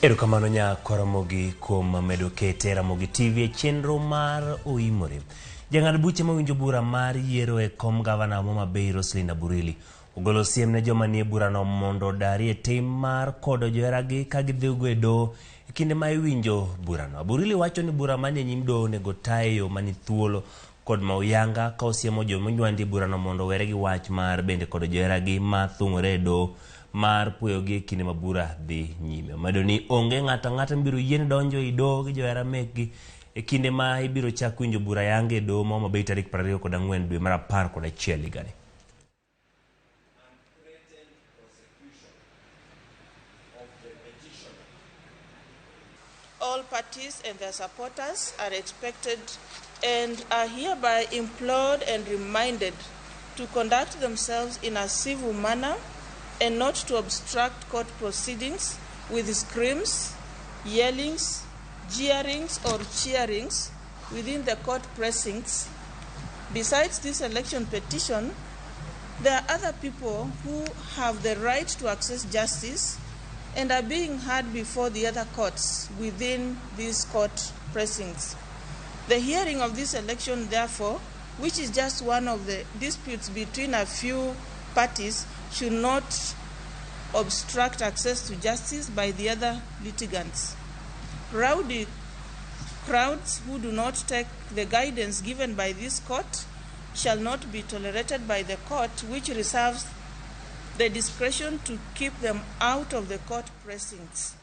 Erokamano nya Ramogi kuom medo kete Ramogi TV e chenro mar Oimore. Jang'ad buche mawinjo bura mar yiero e kom gavana Homa Bay Roselyn Aburili ogolo siem ne joma nie burano mondo odarie tim mar kodo joheragi ka gidhigo e doho e kinde ma iwinjo burano. Aburili wacho ni bura manie nyim doho onego ta e yo mani thuolo kod ma uyanga ka osiemo joma onywandi e burano mondo owere gi wach mar bende kodo joheragi ma thung'ore e doho mar puoyogi e kinde ma bura dhi nyime. Omedo ni onge ng'ato ang'ata mibiro yiene donjo e doho gi johera mekgi e kinde ma ibiro chak winjo bura yange e doho ma Homa Bay tarik 24 dwe mar 11 higani. All parties and their supporters are expected and are hereby implored and reminded to conduct themselves in a civil manner and not to obstruct court proceedings with screams, yellings, jeerings, or cheerings within the court precincts. Besides this election petition, there are other people who have the right to access justice and are being heard before the other courts within these court precincts. The hearing of this election, therefore, which is just one of the disputes between a few parties, should not obstruct access to justice by the other litigants. Rowdy crowds who do not take the guidance given by this court shall not be tolerated by the court, which reserves the discretion to keep them out of the court precincts.